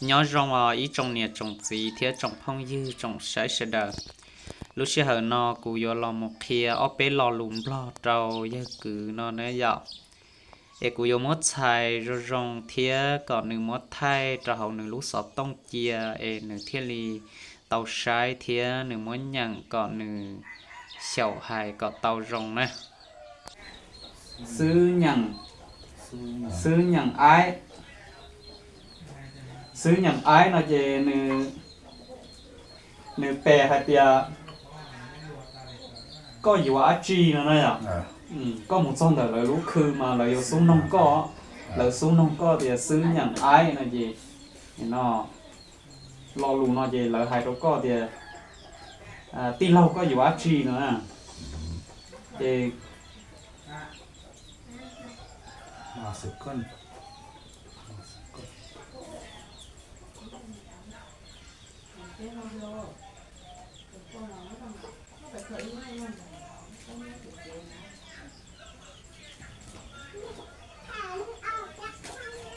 Nyob zoo os ib tsoom niam tsoom txiv thiab tsoom phooj ywg tsoom saib sawv daws. Lub sij hawm no kuv yuav los mus qhia ob peb lo lus Nplog rau yawg kwv no na yom. Es kuv yuav muab txhais zoo zoo thiab kom nws muab thaij rau hauv nws lub xov tooj cia es nws thiaj li tau saib thiab nws muab nyeem kom nws xyaum hais kom tau zoo na. Xwb nyeem, xwb nyeem aib. Xwb nyeem aib no ces nws, nws pes hais tias koj yuav dab tsi no na yom. Koj mus txog ntawm lawv lub khw mas lawv yuav xub noog koj, lawv xub noog koj tias xwb nyeem aib no ces, no, lo lus no ces lawv hais rau koj tias tij laug koj yuav dab tsi no na. Ces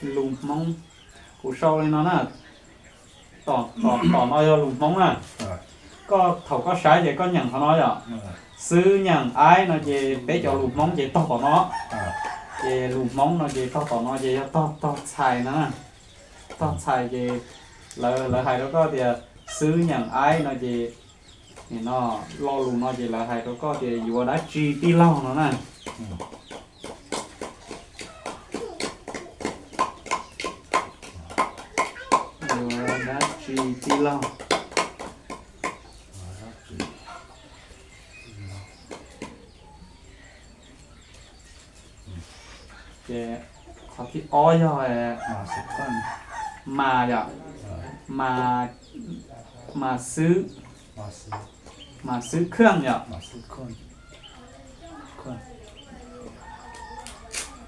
lus Hmoob, kuv sau li no na. Tom no yog lus Hmoob na. Koj thaum koj saib ces koj nyeem qhov no yom. Xwb nyeem aib no ces peb cov lus Hmoob ces tog tom no. Ces lus Hmoob no ces tog tom no ces yog tog, tog txhais no na. Tog txhais ces lawv, lawv hais rau koj tias xwb nyeem aib no ces, no, lo lus no ces lawv hais rau koj tias yuav dab tsi tij laug no na. Yuav dab tsi tij laug. Ces qhov thib ob yog mas yom, mas, mas xwb, mas xwb khaj yom, mas xwb khaj.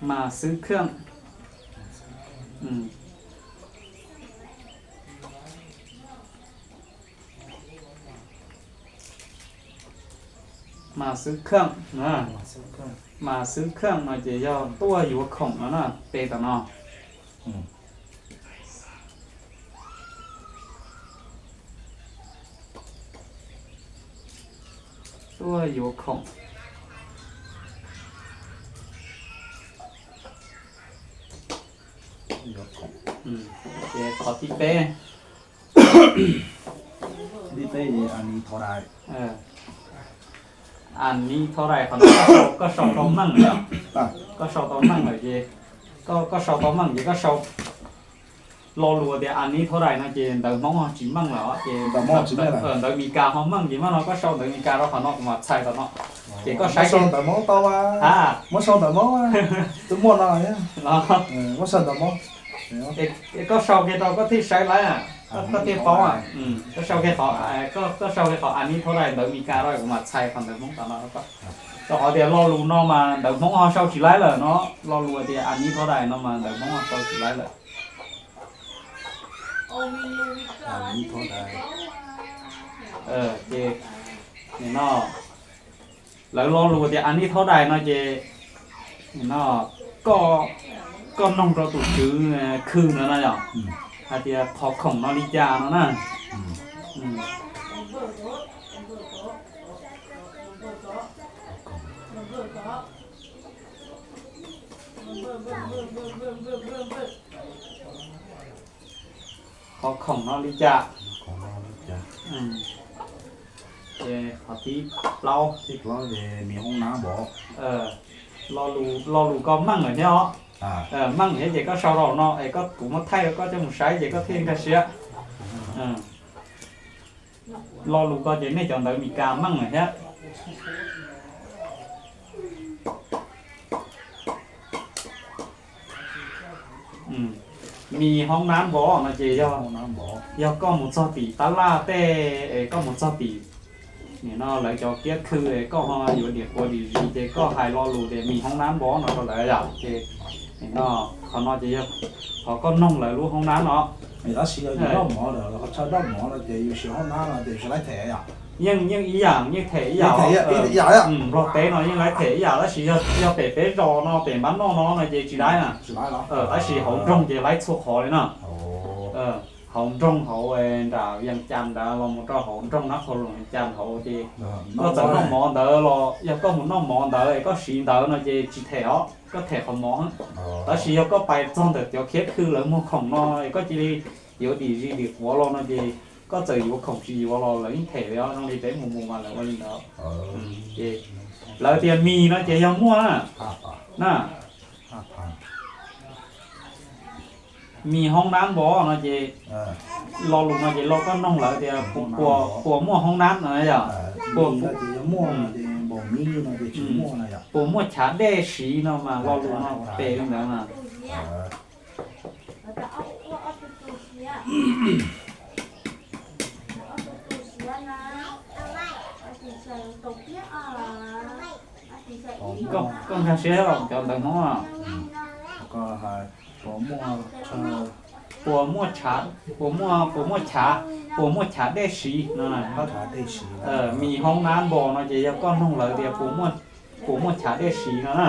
Mas xwb khaj, mas xwb khaj no ces yog tuaj yuav khoom no na, pes tom no. Tuaj yuav khoom. Ces qhov thib peb, thib peb, a ni thov dais. A ni thov dais qhov no koj sau tau meej lawm, koj sau tau meej lawm ces, koj sau tau meej ces koj sau lo lus tias a ni thov dais no ces ntawv Hmoob ho tsis meej lawm ces ntawv Meskas ho meej ces mas no koj sau ntawv Meskas rau qhov no kuv mam txhais tom no. Ces koj saib ntawv Hmoob tau, muab sau ntawv Hmoob, twb muaj no, muab sau ntawv Hmoob. Koj sau kiag rau koj thiaj saib laib, koj thiaj paub. Koj sau kiag qhov, koj sau kiag qhov a ni thov dais ntawv Meskas rau kuv mam txhais qhov ntawv Hmoob tom no rau koj. Rau qhov tias lo lus no mas ntawv Hmoob ho sau tsis laib lawm no, lo lus tias a ni thov dais no mas ntawv Hmoob ho sau tsis laib lawm. Ces no, lawv lo lus tias a ni thov dais no ces, no, koj, koj noog rau tus tswv khw ntawd no yom, hais tias thov khoom no li cas no na. Thov khoom no li cas? Ces qhov thib plaub, thib plaub ces mis hoob nab npov. Lo lus, lo lus ko meej lawm thiab os. Meej thiab ces koj sau rau no es koj, kuv muab thaij rau koj coj mus saib ces koj thiaj nkag siab. Lo lus ko ces nej cov ntawv Meskas meej lawm thiab. Mis hoob nab npov no ces yog, yog koj mus txog tim tab laj tej es koj mus txog tim, nim no lawv cov kiab khw es koj ho yuav dim quav dim zis ces koj hais lo lus tias mis hoob nab npov no rau lawv yom. Ces nim no qhov no ces yog qhov koj noog lawv lub hoob nab no. Tab sis yog yus noj mov lawm los qhov chaw noj mov no ces yus siv hoob nab no ces tsis laib them yom? Yeej, yeej ib yam, yeej them ib yam. Nplog teb no yeej laib them ib yam tab sis yog, yog pem peb zos no pem npab noj no no ces tsis laib na. Tab sis hauv nroog ces laib txhua qhov li na. hauv nroog hauv nram Vias Cas ntawd los mus rau hauv nroog Nab Qhau Loos Vias Cas hauv ces koj txawm noj mov ntawd los yog koj mus noj mov ntawd es koj siv ntawd no ces tsis them os, koj them qhov mov. Tab sis yog koj pais txog ntawm cov khiab khw lawv muag khoom no es koj cia li yuav dim zis dim quav los no ces koj txawm yuav khoom tsis yuav los lawv yeej them li os, zoo li peb mus mus mas lawv ua li ntawd. Ces lawv tias mis no ces yog muaj na, na, mis hoob nab npo no ces lo lus no ces los koj noog lawv tias puas muaj hoob nab no yom, puas muaj chav dej siv no mas lo lus no pem li ntawd mas. Koj nkag siab los cov ntawv Hmoob, puas muaj, puas muaj chav, puas muaj, puas muaj chav, puas muaj chav dej siv no. Mis hoob nab npo no ces yog koj noog lawv tias puas muaj chav dej siv no na.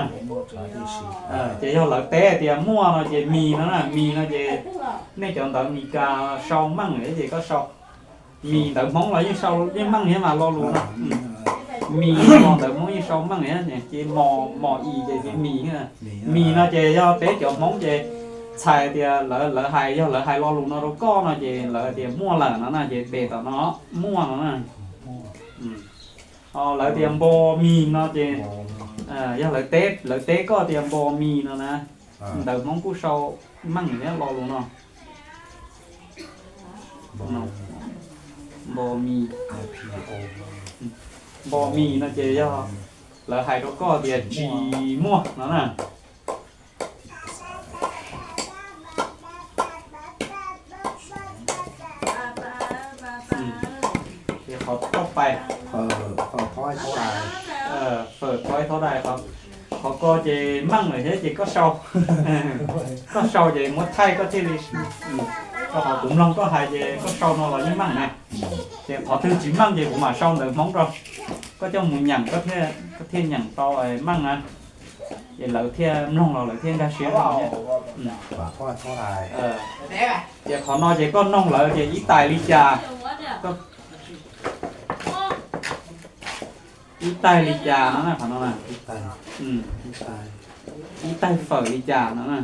Ces yog lawv teb tias muaj no ces mis no na, mis no ces nej cov ntawv Mes Kas sau meej ces koj sau. Mis ntawv Hmoob los yeej sau yeej meej thiab mas lo lus no. Mis no ntawv Hmoob yeej sau meej thiab ces mos, mos i ces mis, mis no ces yog peb cov Hmoob ces txhais tias lawv, lawv hais, yog lawv hais lo lus no rau koj no ces lawv tias muaj lawm no na ces pem tom no muaj no na. Lawv tias npo mis no ces yog lawv teb, lawv teb koj tias npo mis no na, ntawv Hmoob kuj sau meej thiab lo lus no. Npo mis, npo mis no ces yog lawv hais rau koj tias tsis muaj no na. Ces qhov toj pais, fawm thov ib thov dais, qhov ko ces meej lawm thiab ces koj sau, koj sau ces muab thaij koj thiaj li, rau qhov kuv mloog koj hais ces koj sau no los yeej meej na. Ces qhov twg tsis meej ces kuv mam sau ntawv Hmoob rau, koj coj mus nyeem koj thiaj nyeem tau meej na. Ces lawv thiaj mloog los lawv thiaj nkag siab. Ces qhov no ces koj noog lawv tias ib tais li cas, ib tais li cas no na, qhov no na, ib tais fawm li cas no na.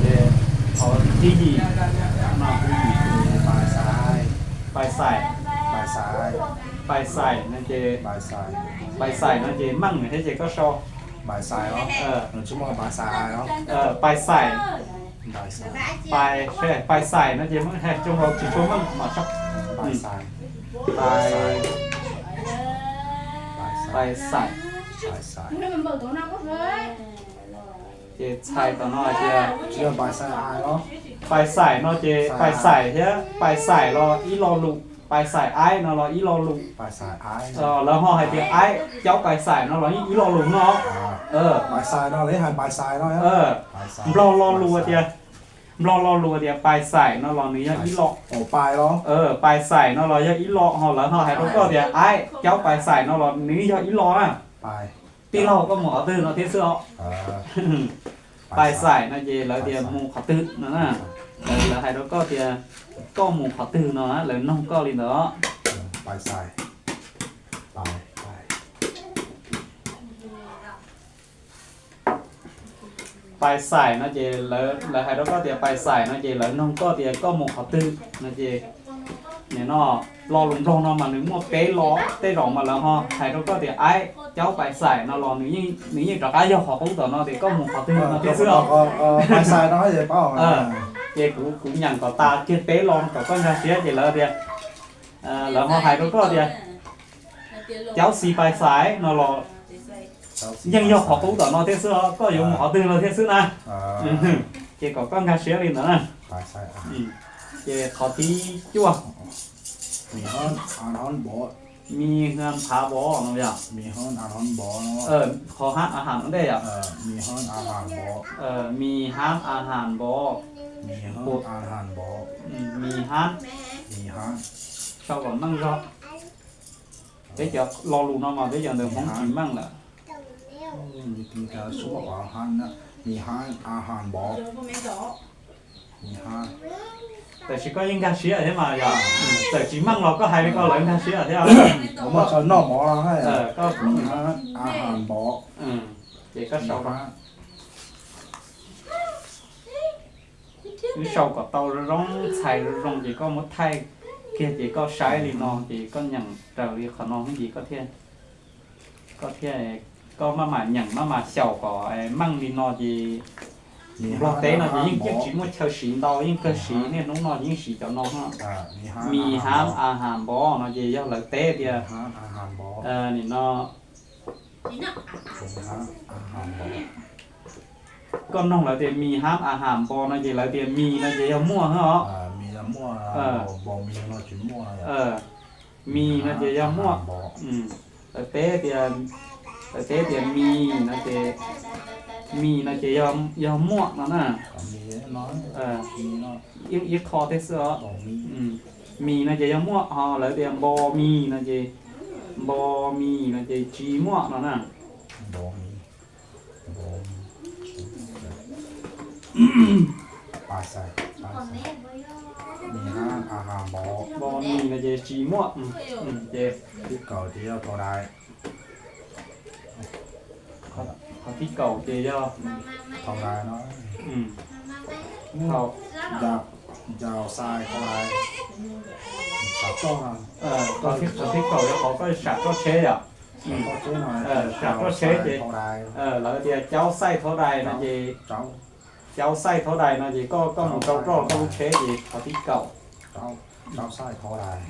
Ces qhov thib yim, pais xais, pais xais no ces, pais xais no ces meej thiab ces koj sau, pais xais, pais xais, pais xais no ces meej, tsis tshua meej mas sau, pais xais. Ces txhais tom no hais tias, pais xais no ces pais xais thiab pais xais los ib lo lus, pais xais aib no los ib lo lus. Lawv ho hais tias aib caub pais xais no los yeej ib lo lus no. Nplog lo lus tias, nplog lo lus tias pais xais no los nws yog ib lo, pais xais no los yog ib lo, ho lawv ho hais rau koj tias aib caub pais xais no los nws yog ib lo na. Tij laug koj mus qhov twg no thiab xwb os. Pais xais no ces lawv tias mus qhov twg no na. Lawv hais rau koj tias koj mus qhov twg no na, lawv noog koj li ntawd. Pais xais no ces lawv hais rau koj tias pais xais no ces lawv noog koj tias koj mus qhov twg no ces, nim no lo lus nplog no mas nws muaj peb lo, tej zaum mas lawv ho hais rau koj tias aib caub pais xais no los nws yeej rov qab yog qhov qub tom no tias koj mus qhov twg no thiab xwb os. Ces kuv, kuv nyeem kom tas kiag peb lo kom koj nkag siab ces lawv tias, lawv ho hais rau koj tias caub xis pais xais no los yeej yog qhov qub tom no thiab xwb os, koj yuav mus qhov twg no thiab xwb na. Ces kom koj nkag siab li ntawd na. Ces qhov thib cuaj, mis hab phav vov no yom. Qhov hab a has no ntej yom. Mis hab a has vov, mis hab, sau kom meej zog. Peb cov lo lus no mas peb cov ntawv Hmoob tsis meej lawm. Mis hab a has npov. Tam sis koj yeej nkag siab thiab mas yog, txawm tsis meej los koj hais li ko lawv nkag siab thiab. Koj, mis hab a has npov. Ces koj sau, wb sau kom tau zoo zoo, txhais zoo zoo ces koj muab thaij kiag ces koj saib li no ces koj nyeem raws li qhov no ces koj thiaj, koj thiaj, koj maj mam nyeem maj mam xyaum kom meej li no ces Nplog teb no ces yeej, yeej tsis muaj chaw siv ntau, yeej kawg siv niaj hnub no ces yeej siv cov no. Mis hab a has npov no ces yog lawv teb tias, nim no koj noog lawv tias mis hab a has npov no ces lawv tias mis no ces yog muaj os. Mis no ces yog muaj. Lawv teb tias, lawv teb tias mis no ces, mis no ces yog muaj no na. Ib qho thiab xwb os. Mis no ces yog muaj, ho lawv tias npo mis no ces, npo mis no ces tsis muaj no na. Npo mis no ces tsis muaj. Ces qhov thib kaum ces yog, qhov thib kaum yog qhov koj sam roj tsheb yom. Sam roj tsheb ces lawv tias caub xaij thaub dais no ces, caub xaij thaub dais no ces koj, koj mus rau roj koj lub tsheb ces qhov thib kaum. Caub xaij thaub dais.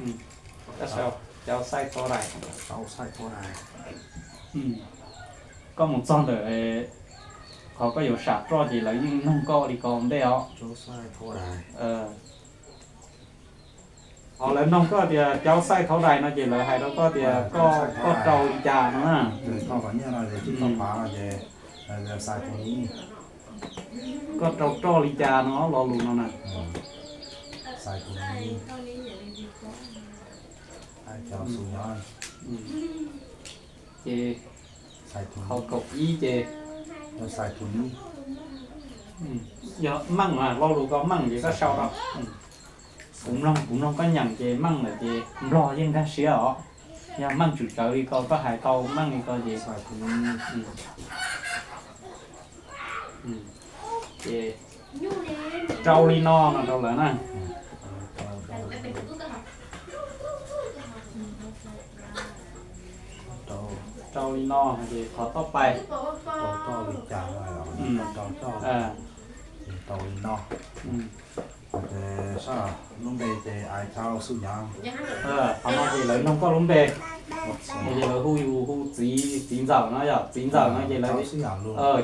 Koj mus txog ntawm qhov koj yuav sam roj ces lawv yeej noog koj li ko ntej os. Ho lawv noog koj tias caub xaij thaub dais no ces lawv hais rau koj tias koj, koj rau li cas no na. Koj rau roj li cas no lo lus no na. Ces qhov kaum ib ces yog meej, lo lus ko meej ces koj sau rau. Kuv mloog, kuv mloog koj nyeem ces meej lawm ces Nplog yeej nkag siab os. Yog meej tswm tsawv li ko koj hais tau meej li ko ces, ces rau li no no rau lawv na. Rau li no ces qhov toj pais. Rau li no. Lub npe ces Aiv Caub Xwb Nyav. Qhov no ces lawv noog koj lub npe, ces lawv hu yus hu txiv, txiv ntxawm no yog txiv ntxawm no ces lawv,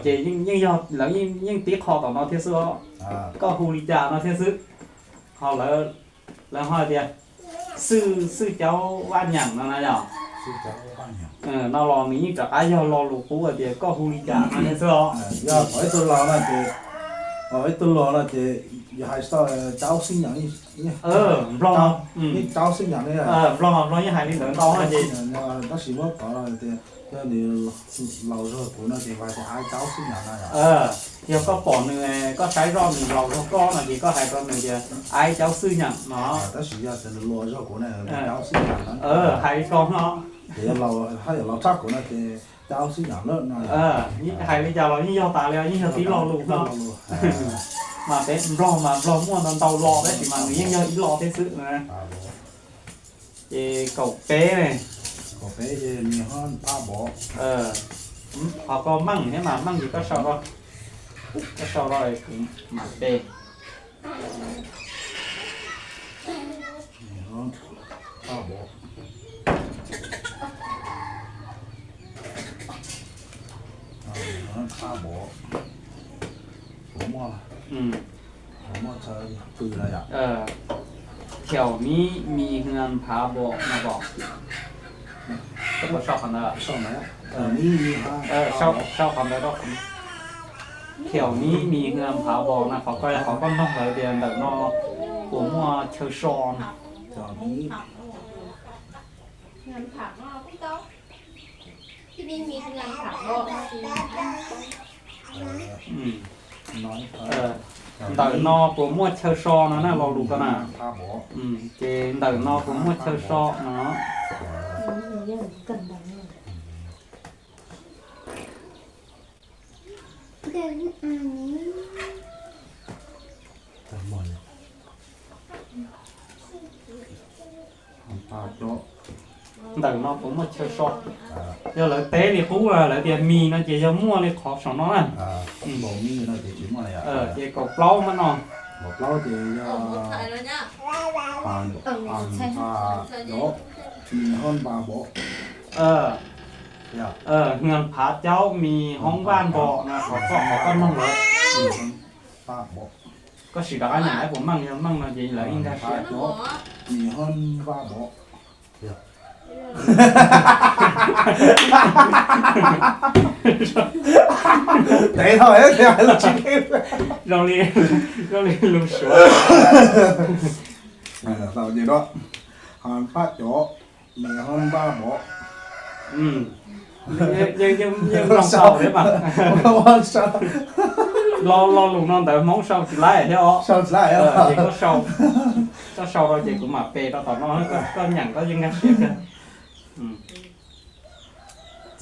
ces yeej yog lawv yeej tib qho tom no thiab xwb os. Koj hu li cas no thiab xwb. Ho lawv, lawv ho tias Xwj, Xwj Caub Vaj Nyeem no na yog. No los nws yeej rov qab yog lo lus qub hais tias koj hu li cas no thiab xwb os. Yog qhov ib tug laus no ces, qhov ib tug laus no ces yog hais txog Caub Xwb Nyeem, Nplog, Caub Xwb Nyeem li. Nplog, Nplog yeej hais li ntawd ntau no ces, tab sis muab kov los tias yog nws laus zog kuv no ces hais tias Aiv Caub Xwb Nyeem no. Yog koj pom nws, koj saib zoj nws laus zog koj no ces koj hais rau nws tias Aiv Caub Xwj Nyeem no. Tab sis yog tias nws laus zog kuv no, Caub Xwb Nyeem no. Hais li ko no. Ces yog laus, haj yam laus tshaj kuv no ces Caub Xwb Nyeem lawm no. Hais li cas los yeej yog tas li, yeej yog tib lo lus no. Mas peb Nplog mas Nplog muaj ntau ntau lo tab sis mas nws yeej yog ib lo thiab xwb na. Ces kaum peb ne. Kaum peb ces nws ho phaj npov. Qhov ko meej thiab mas meej ces koj sau rau, koj sau rau kuv mam pe. Phaj npov. Phaj npov. Kuv muaj, kuv muaj chaw pw no yom. Thiaum nib mis hwm phav npom no pom. Koj puas sau qhov ntawd? Sau qhov ntawd rau kuv. Thiaum nib mis hwm phav npom no qhov ko yog qhov koj noog lawv tias ntawm no puas muaj chaw so no. Ntawm no puas muaj chaw so no na, lo lus ko na. Ces ntawm no puas muaj chaw so no. Ntawm no puas muaj chaw so? Yog lawv teb li qub lawv tias mis no ces yog muaj li qhov saum no na. Ces kaum plaub mas no. Hwj phav caub mis hoob vaj npom no, qhov koj, qhov koj noog lawm. Koj sim rov qab nyeem puas meej, yog meej no ces lawv yeej nkag siab. Mis hoob vaj npom. Tev thaum zoo li, zoo li lus Suav. Hwj phav caub mis hoob vaj npom. Yeej mloog tau thiab mas. Lo lus no ntawv Hmoob sau tsis laib thiab os. Ces koj sau, koj sau rau ces kuv mam pes rau tom no, koj nyeem koj yeej nkag siab kawg.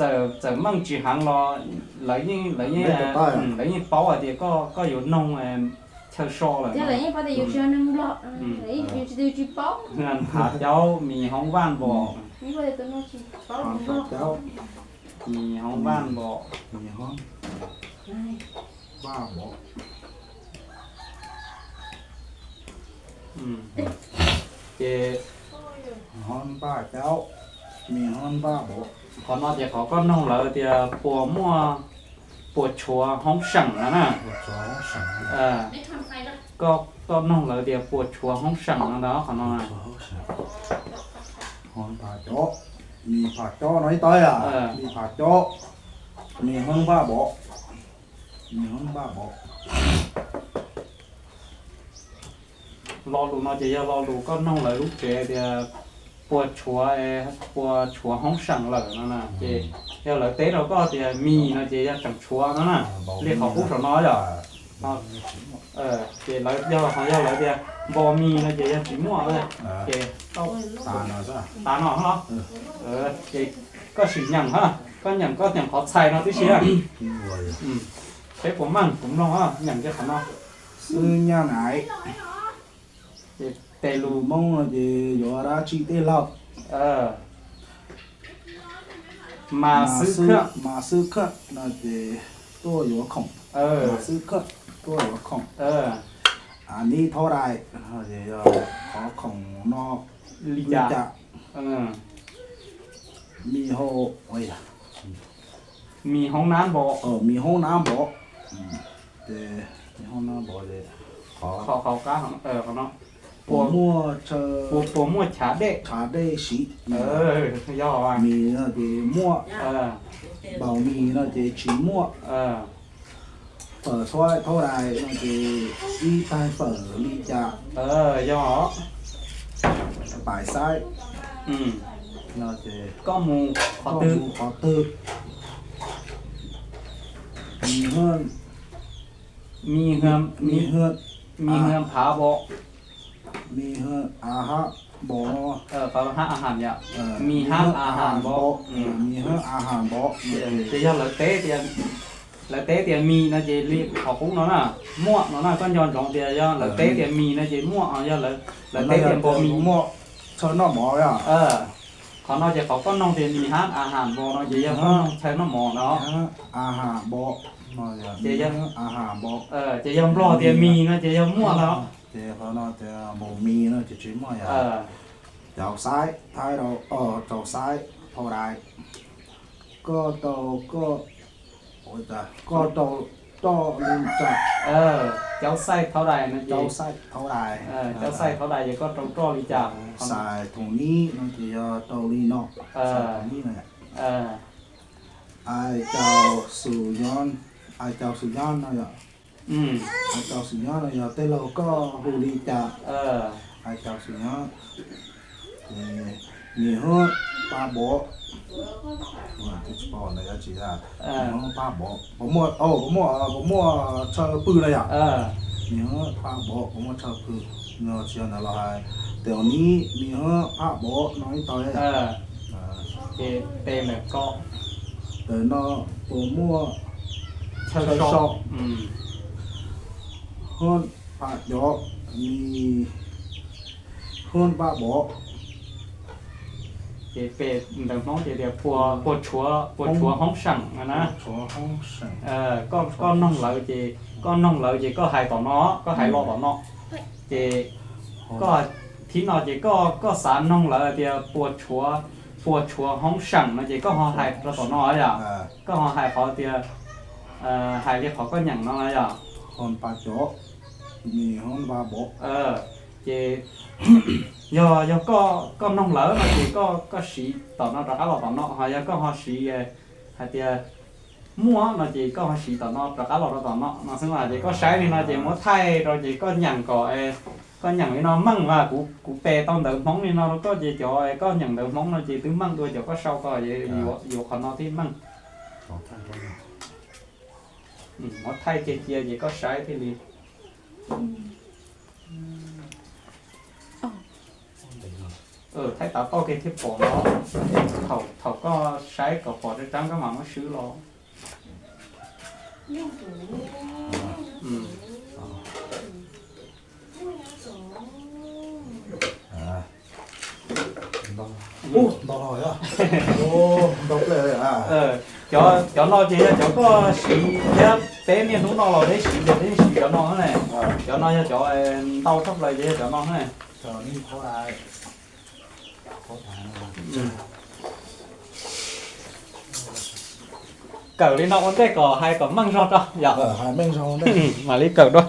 Txawm meej tsis heev los lawv yeej, lawv yeej paub hais tias koj yuav noog chaw so lawm. Hwj phav caub mis hoob vaj npom. Mis hoob vaj npom. Ces qhov no ces qhov koj noog lawv tias puas muaj, puas tshuav hoob seem no na. Koj noog lawv tias puas tshuav hoob seem no ntag qhov no. Hwj phav caub, mis phav caub no ib tawb, mis phav caub, mis hoob vaj npom. Mis hoob vaj npom. Lo lus no ces yog lo lus koj noog lawv lub tsev tias puas tshuav, puas tshuav hoob seem lawm no na. Ces yog lawv teb rau koj tias mis no ces yog tseem tshuav no na, li qhov qub saum no yom. Ces lawv yog, yog lawv tias npos mis no ces yog tsis muaj. Ces tas no los, ces koj sim nyeem, koj nyeem, koj nyeem qhov txhais no tib si. Peb puas meej kuv mloog, nyeem kiag qhov no. Xwb nyaj naiv. Ces tes lus Hmoob no ces yuav dab tsi tej laug. Mas xwb khaj no ces tuaj yuav khoom. Mas xwb khaj tuaj yuav khoom. Anib thaub dais, qhov khoom no li cas? Mis hoob, mis hoob nab npom. Mis hoob nab npom. Ces mis hoob nab npom ces qhov, qhov qab no puas muaj chav dej, chav dej siv. Yog mis no ces muaj, npaum mis no ces tsis muaj. Fawm thaub dais no ces ib tais fawm li cas? Yog pais xaib no ces koj mus qhov twg, qhov twg? Mis hwj, mis hwj phav npom. Mis hwj a ha npom no. Qhov hab a has yom. Mis hab a has npom. Mis hwj a has npom. Ces yog lawv teb tias, lawv teb tias mis no ces li qhov qub no na, muaj no na, koj nco ntsoov tias yog lawv teb tias mis no ces muaj, yog lawv teb tias npos mis muaj chaw noj mov. Qhov no ces qhov koj noog tias mis hab a has npom no ces yog koj noog chaw noj mov no. A has npom. Ces, ces yog Nplog tias mis no ces yog muaj no. Ces qhov no tias npos mis no ces tsis muaj yom. Cau xaib thaib rau, cau xaib thaub dais. Koj rau, koj, koj rau roj li cas? Cau xaib thaub dais no ces, cau xaib thaub dais, cau xaib thaub dais ces koj rau roj li cas? Xais thoom nib no ces yog rau li no. Xais thoom nib no. Ais cau xum nyob, ais cau xum nyob no yom. Ais cau xum nyob no yog tej laug koj hu li cas? Ais cau xum nyob. Ces Nws huab pab bov, tsis paub ntawd yog tsis, nws huab pab bov, puas muaj, puas muaj, puas muaj tshaw pw na yom? Nws huab pab bov puas muaj tshaw pw, no tsis yog ntawd los hais, tes os nws, nws huab pab bov no ib tau. Ces tes ntawm ko, ntawm no puas muaj tshaw so, huab pab cov, nws huab pab bov. Ces pem ntawv Hmoob ces tias puas, puas tshuav, puas tshuav hoob seem no na. Koj noog lawv ces, koj noog lawv ces koj hais tom no, koj hais los tom no. Ces koj, thib no ces koj, koj xav noog lawv tias puas tshuav, puas tshuav hoob seem no ces koj ho hais rau tom no yom. Koj ho hais qhov tias, hais li qhov koj nyeem no na yom. Ces yog, yog koj, koj noog lawv no ces koj, koj siv tom no rov qab los tom no, ho yog koj ho siv hais tias muaj no ces koj ho siv tom no rov qab los rau tom no no xwb. Ces koj saib li no ces muab thaij rau ces koj nyeem kom, koj nyeem li no meej mas kuv, kuv pes tau ntawv Hmoob li no rau koj ces cov koj nyeem ntawv Hmoob no ces twb meej dua cov koj sau ko, yuav qhov no thiaj meej. Muab thaij kiag cia ces koj saib thiaj li, thaij tav toj kiag thiaj pom no. Thaum, thaum koj saib kom pom tseeb tseeb koj mam muab swb los. Cov, cov no ces yog cov koj siv thiab peb niaj hnub no los peb siv ces peb siv cov no ne. Cov no yog cov ntau tshaj plaws ces yog cov no ne. Kawm li no ua ntej kom hais kom meej zog rau yom. Mam li kawm dua.